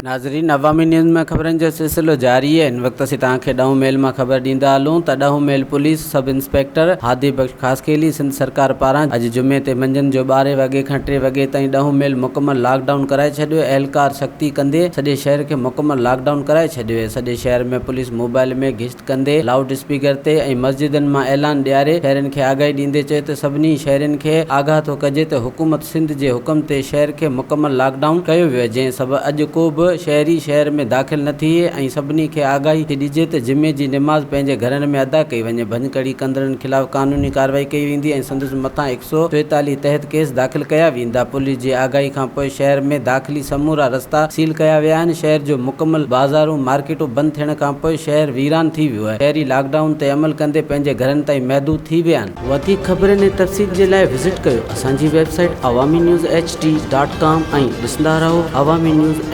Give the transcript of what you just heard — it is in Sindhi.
ناظرين عوامي نيوز ۾ خبرن جو سلسلو جاري آهي هن وقت اسين توهان کي ڏهون ميل مان خبر ڏيندا هلون ته ڏهون ميل police sub inspector Hadi Bakhsh Khaskheli Sindh سرڪار پاران اڄ جمعي تي منجهند جو ٻارهين وڳي کان ٽي وڳي تائين ڏهون ميل مڪمل لاڪ ڊائون ڪرائي ڇڏيو اهلڪار سختي ڪندي سڄي شهر کي مڪمل لاڪ ڊائون ڪرائي ڇڏيو آهي سڄي شهر ۾ پوليس موبائل ۾ گشت ڪندي لائوڊ اسپيڪر تي ۽ مسجدن مان اعلان ڏياري شهرين کي آگاهي ڏيندي چيو ته سڀني شهرين کي آگاهه ٿو ڪجي ته حڪومت سنڌ جي حڪم تي شهر کي مڪمل لاڪ ڊائون ڪيو ويو آهي جنهن سبب اڄ ڪو به شهري شهر ۾ داخل نه ٿئي ۽ سڀني کي آگاهي ٿي ڏجي ته جمعي جي نماز پنهنجي گهرن ۾ ادا ڪئي وڃي ڀڃڪڙي ڪندڙن خلاف قانوني ڪارروائي ڪئي ويندي ۽ سندس مٿان 144 تحت ڪيس داخل ڪيا ويندا، پوليس جي آگاهي کانپوء شهر ۾ داخلي سمورا رستا سيل ڪيا ويا آهن، شهر جو مڪمل بازارون مارڪيٽون بند ٿيڻ کانپوء شهر ويران ٿي ويو آهي، شهري لاڪ ڊائون تي عمل ڪندي پنهنجي گهرن تائين محدود ٿي ويا آهن. وڌيڪ خبرن ۽ تفصيل جي لاء وزٽ ڪيو اسان جي website Awami news H D dot com ۽ ڏسندا رهو عوامي نيوز.